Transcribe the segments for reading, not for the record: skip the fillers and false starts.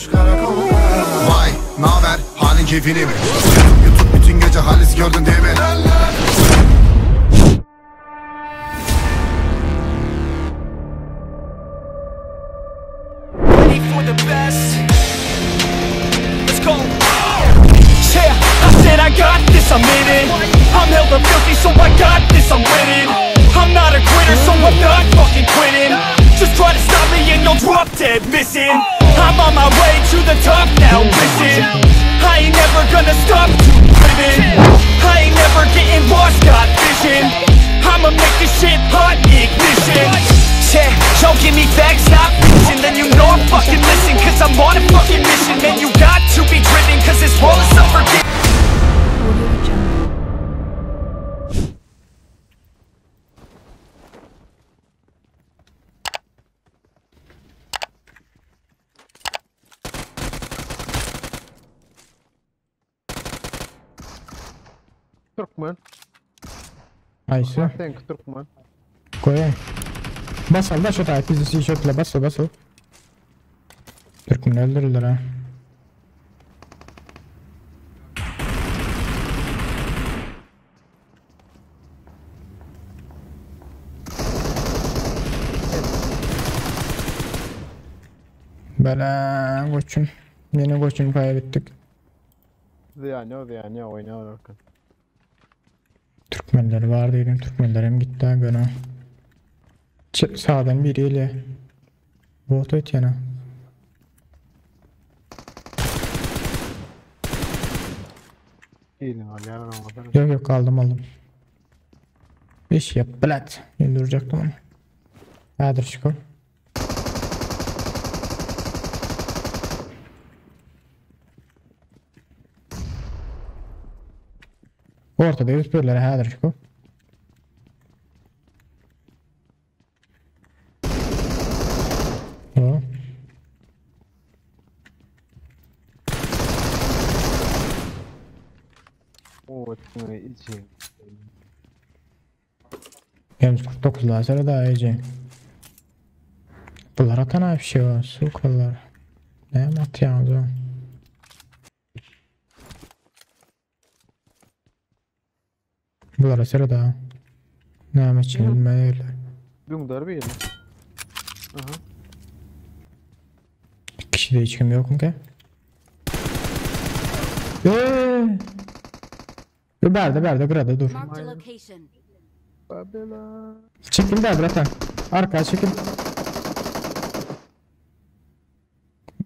Vay naber halin keyfini mi? YouTube YouTube bütün gece halis gördün değil mi? Ready for the best. Let's go. Yeah, I said I got this, I'm in it. I'm hella filthy, so I got this, I'm winning. I'm not a quitter, so I'm not fucking quitting. Just try to stop me and you'll drop dead missing. I'm on my way to the top now, listen. I ain't never gonna stop too driven. I ain't never getting lost, got vision. I'ma make this shit hot, ignition. Yeah, y'all give me facts, not fiction. Then you know I'm fucking listen, cause I'm on a fucking mission. Man, you got to be driven, cause this world is unforgiving. Audio Jungle. Türkmen. Haýsy? Seňki türkmen. Goýaý. Bas al da şu taýy bizi şötle bas al bas al. Türkmen öldürdiler ha. Bela koçum. Yine koçum kaybettik. Zyýan ýok, zyýan ýok, oýnaber. Türkmenler var dedim. Türkmenler hem gitti ha göne. Çık sağdan biri ile. Bot et yana. Gelin alýar oňa. Yok yok aldım aldım. İş yap blat. Ben duracaktım onu. Hadi çıkalım. Ortada yüz birlere häzir şu. O. O içi. M49 lazer daha iyice. Bular atan bir şey var. Sukalar. Ne atıyorsunuz o? Bulara sıra da. Ne için bilmeyirler. Düňdar bir. Aha. Kişi de hiç kim yok mu ki? Eee. Yo berde berde grada dur. Marked a location. Babela. Çekil de bratan. Arkaya çekil.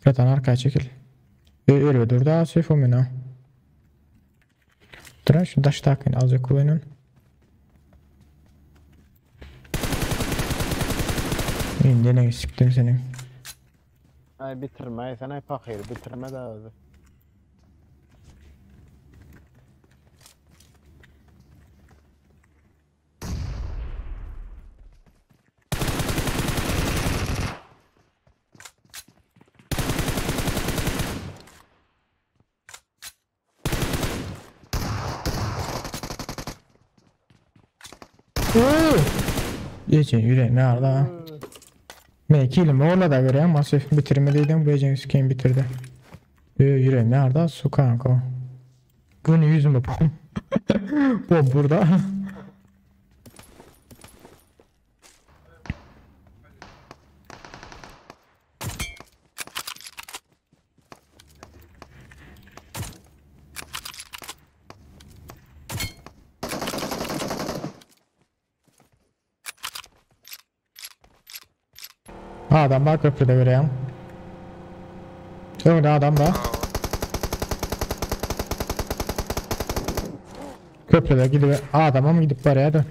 Bratan arkaya çekil. Öyle dur da seyf omina. Dur şu daş takın azıcık kullanın. Şimdi ne siktim seni. Ay bitirme, sen ay pahyr bitirme da özü. Geçin yüreğime arda. Ben kilim oğla da göreyim masif bitirme dedim bu gece kim bitirdi. Yüreğime arda su kanka. Bunu yüzüme bom. Bom burada. Adam var köprüde göreyim. Önde adam var. Köprüde gidiyor. Adama mı gidip var da?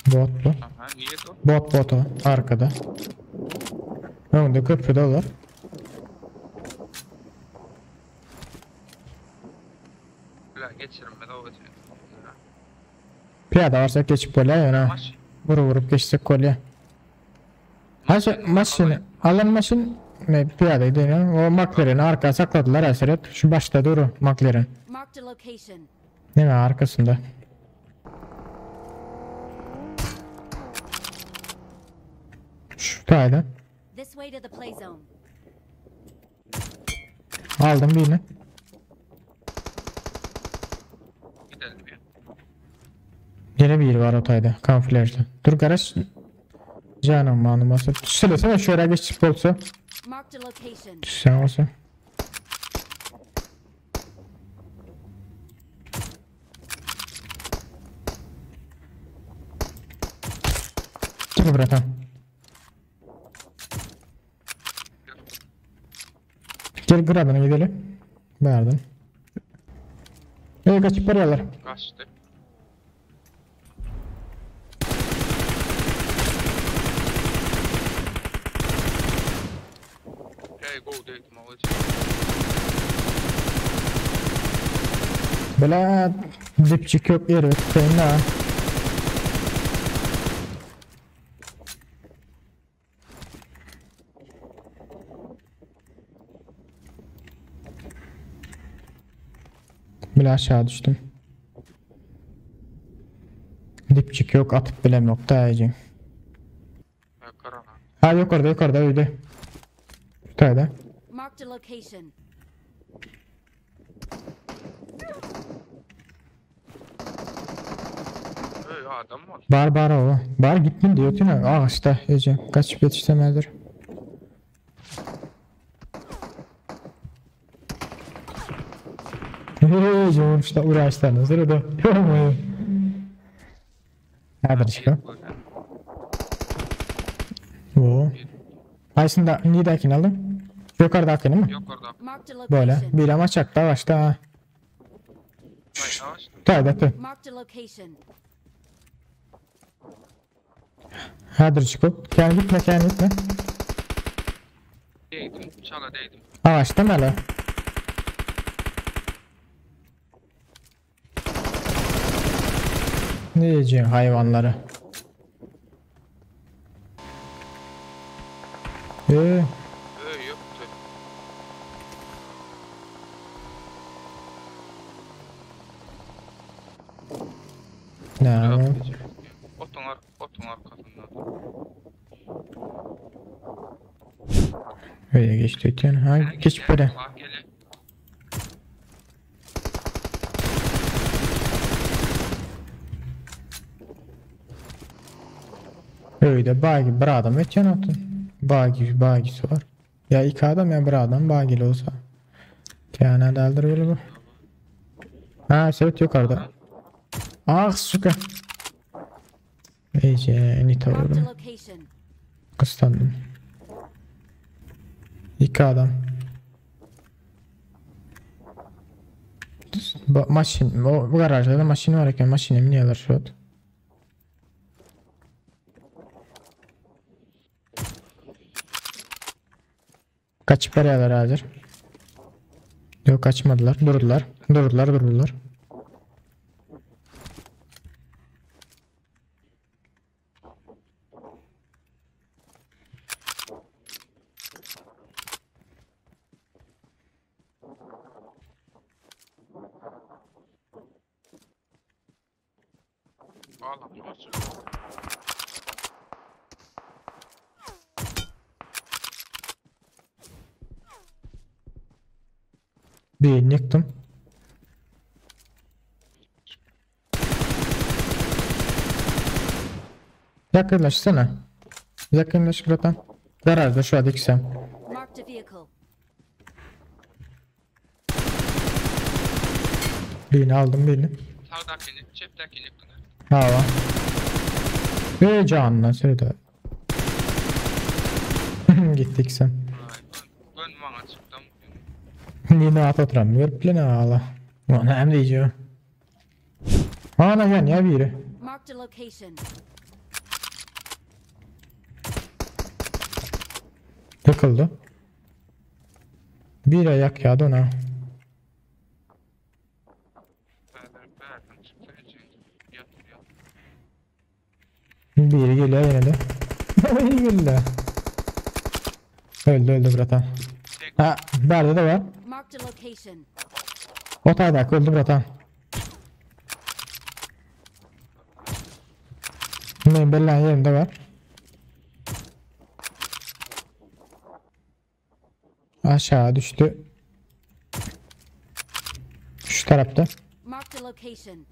Bot bu. Aha, niye o? Bot bot o arkada. Önde köprüde olur. La geçirme de o geçirin. Piyade varsa geçip kolye yana. Maş. Vurup vurup geçsek kolye. Haşa maşını. Alın maşın. Men piyada gidelim. O McLaren'i arkaya sakladılar Eseret. Şu başta dur McLaren. Marked a location. Değil mi arkasında? Şu tayda. This way to the play zone. Aldım birini. Gidelim ya. Yine biri var o tayda. Kamuflajda. Dur garaj. Canım manım olsa. Söylesene şöyle geçip olsa. Marked a location. Sen olsa. Çık bratan. Gel gradına gidelim. Verdim. Ee, kaçıp barýarlar. Kaçtı. Hey go dedim alacağım. Bela dipçik yok yeri. Senin ha. Bile aşağı düştüm. Dipçik yok atıp bilem yok da yiyeceğim. Ha, karana. Ha yukarıda yukarıda öyle. Şurada. Marked a location. Hey adam var. Bar bar o. Bar gitmin diyor değil mi? Ağaçta yiyeceğim. Kaçıp yetiştirmedir. Hey, işte uğraşlarınız sırada. Häzir çıkıyor. Oo. Aysında nidakini aldın? Yukarıdakini mi? Yok orada. Marked a Böyle. location. Bir ama çakta başta ha. Hayır ağaç. Tayda tı. Marked a location. Häzir çıkıp. Kendi gitme kendi gitme. Değdim. Çala değdim. Ağaçta mı hele? Ne yiyeceğim hayvanları? Ee, Hey yoktu. ne? Yok. Otun, ar otun arkasında. Öyle geçti ötüyor. Ha geç böyle. Allah gele. Öyle bagi bir adam ötüyor atın. Bagi bagisi var. Ya iki adam ya bir adam bagili olsa. Kana daldır böyle bu. Ha evet yukarıda. Ah suka. İyice nita Marked a vurdum. location. Kıskandım. İki adam. Bu maşin, o bu garajda da maşin var eken maşine biniyorlar şu an. Kaçıp barýarlar hazır. Yok kaçmadılar. Durdular. Durdular, durdular. Bağlam var. Birini yıktım. Yakınlaşsana. Yakınlaş bratan. Garajda şu an ikisi. Marked a vehicle. Birini aldım birini. Sağdakini, çeptekini yıktın. Hava. Ve canına sürüdü. Gittik sen. Ay, ben, ben bana çıktım. Yine at oturam. Görüp bile ne ağla. Ulan hem diyeceğim. Ana gel ya biri. Marked a location. Yıkıldı. Bir ayak yağdı ona. Berber, berber çıktı. Yatır yatır. Biri geliyor yine de. Biri geliyor. Öldü öldü bratan. Ha, bärde de var. Marked a location. O taýdaky öldü bratan. Men bellän yerimde var. Aşağı düştü. Şu tarafta. Marked a location.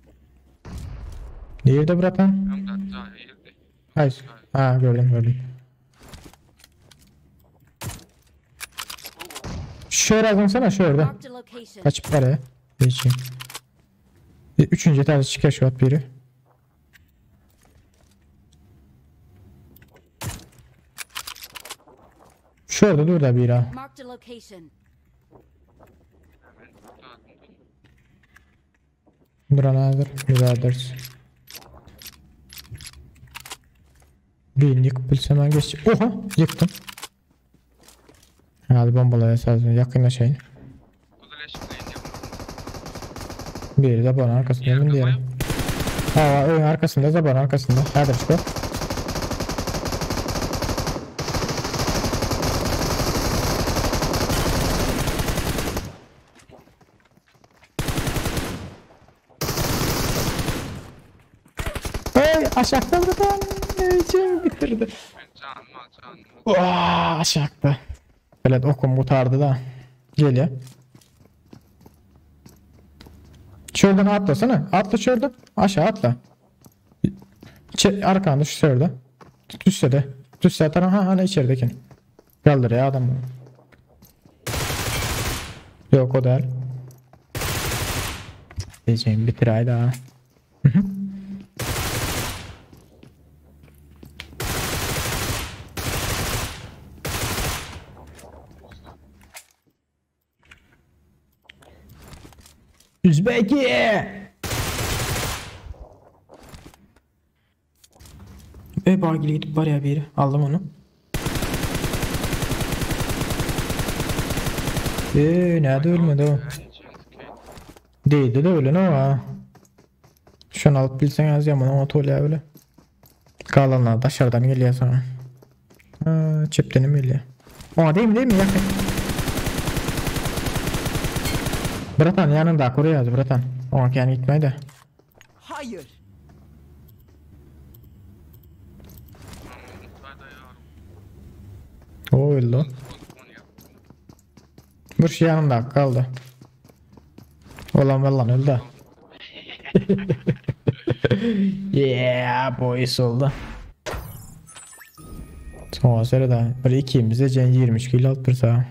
Nerede bratan? Öňde jaýa girdi. Hayır. Ha gördüm gördüm. Şöyle alsana şurada. Marked a location. Kaçıp paraya. Geçeyim. Üçüncü etajda çıkıyor şu at biri. Şurada dur da biri ha. Marked a location. Men zaten Duran hazır. Güzeldir. Birini yıkıp bilsem ben geç. Oha yıktım. Hadi bombalaya esasını yakınlaşayım. Gyzyl eşikleýin ýapyp. Biri de bana arkasında emin Ýerde diyelim. Ha ön arkasında zaban arkasında. Hadi çıkıyor. Hey aşağıda buradan. Eceğimi bitirdi. Men janymy al, janymy al. Aa, aşağıda. Evet okum kurtardı da. Geliyor. Şuradan atlasana. Atla şuradan. Aşağı atla. Arkanda şu şurada. Düşse de. Düşse atar. Ha hani içerideki. Kaldır ya adam. Yok o değil. Diyeceğim bitir hayda. Üzbeki! Ve bagili gidip var ya biri. Aldım onu. Nerede ölmedi o? Değildi de öyle ne o? Şunu alıp bilsen az yaman ama tolya öyle. Kalanlar dışarıdan geliyor sana. Ha, çepten mi geliyor? Aa değil mi değil mi? Yakın. Bratan yanında koruyoruz bratan. Ona kendi gitmeyi de. Hayır. O öldü. Bir şey yanında kaldı. Olan vallahi öldü. Yeah boys oldu. Son sırada bir ikimiz de can 23 kilo alıp bir sağa.